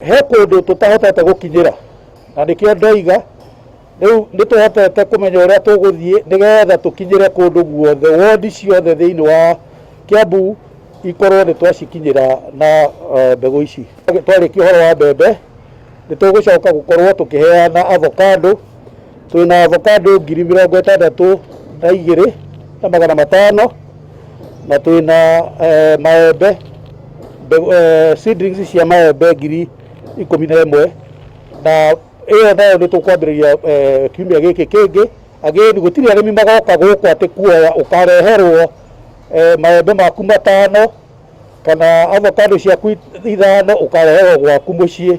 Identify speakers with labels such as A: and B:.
A: He kũndũ tũtahotete gũkinyĩra, na nĩkĩo ndoiga rĩu nĩ tũhotete kũmenya ũrĩa tũgũthiĩ nĩgetha tũkinyĩre kũndũ guothe, wondi ciothe thĩinĩ wa Kiambu ikorwo nĩ twacikinyĩra na mbegũ ici. Twarĩkia ũhoro wa mbembe, nĩ tũgũcoka gũkorwo tũkĩheana avocado. Twĩna avocado 62,500, na twĩna maembe, seedlings cia maembe 11,000, na ĩyo nayo nĩ tũkwambĩrĩria kiumia gĩkĩ kĩngĩ. Again, gũtirĩ arĩmi magoka gũkũ atĩ kuoya, ũkareherwo maembe maku matano kana avocado ciaku ithano, ũkareherwo gwaku mũciĩ.